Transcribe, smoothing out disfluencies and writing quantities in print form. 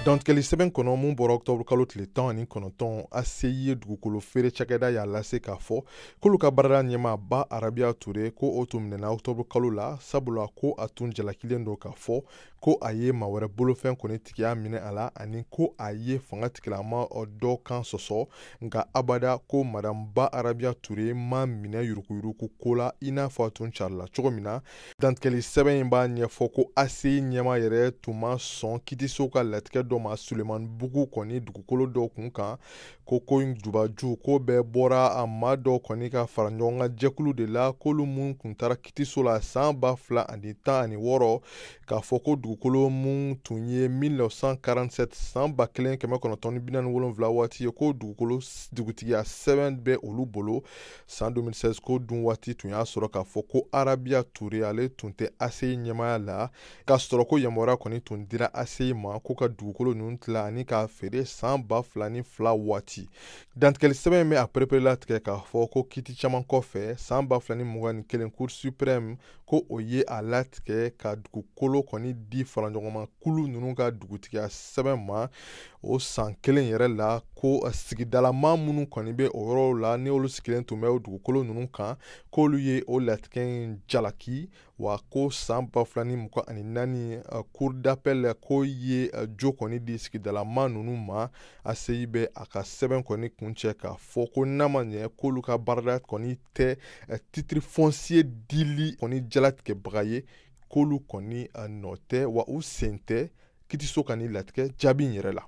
Dantigɛli sɛbɛn kɔnɔ mun bɔra octobre kalo tile 19, ACI ye dugukolo feere cakɛda y'a lase k'a fɔ k'olu ka baarada ɲɛmaa Ba Arabiya Ture, ko o tun minɛna octobre kalo la, sabula ko a tun jalakilen don k'a fɔ ko a ye maa wɛrɛ bolofɛn kɔni tigiya minɛ a la, ani ko a ye fanga tigilama dɔ kan sɔsɔ. Nka abada, ko Madame Ba Arabiya Ture ma minɛ yuruguyurugu ko la i n'a fɔ a tun carila cogo min na. Dantigɛli sɛbɛn in b'a ɲɛfɔ ko ACI ɲɛmaa yɛrɛ tun ma sɔn kitiso ka latigɛ dɔ ma Sulemani Bugu kɔni dugukolo dɔw kun kan, ko in jubaju ko bɛɛ bɔra a maa dɔw kɔni ka fara ɲɔgɔn kan jɛkulu de la, k'olu mun kun taara kitiso la san 2016 k'a fɔ ko dugukolo mun tun ye 1947, san 1947 waati ye, ko dugukolo dugutigiya sɛbɛn bɛ olu bolo. San 2016 ko dun waati tun y'a sɔrɔ k'a fɔ ko Arabiya Ture ale tun tɛ ACI ɲɛmaaya la, k'a sɔrɔ ko yamaruya kɔni tun dira ACI ma ko ka dugukolo ninnu tila ani k'a feere san 2002 waati. Dantigɛli sɛbɛn bɛ a pereperelatigɛ k'a fɔ ko kiti caman kɔfɛ, san 2021, Cour suprême ko o ye a latigɛ ka dugukolo kɔni di faraɲɔgɔnma kulu ninnu ka dugutigiya sɛbɛn ma o san kelen yɛrɛ la, ko sigidalama minnu kɔni bɛ o yɔrɔw la, ni olu sigilen tun bɛ o dugukolo ninnu kan, k'olu ye o latigɛ in jalaki. Wa ko san 2024, cour d'appel ko ye jo kɔni di sigidalama ninnu ma. ACI bɛ a ka sɛbɛn kɔni kuncɛ k'a fɔ ko n'a ma ɲɛ k'olu ka baarada kɔni tɛ titre foncier dili kɔni jalatigɛbaga ye, k'olu kɔni nɔ tɛ wa u sen tɛ kitiso ka nin latigɛ jaabi in yɛrɛ la.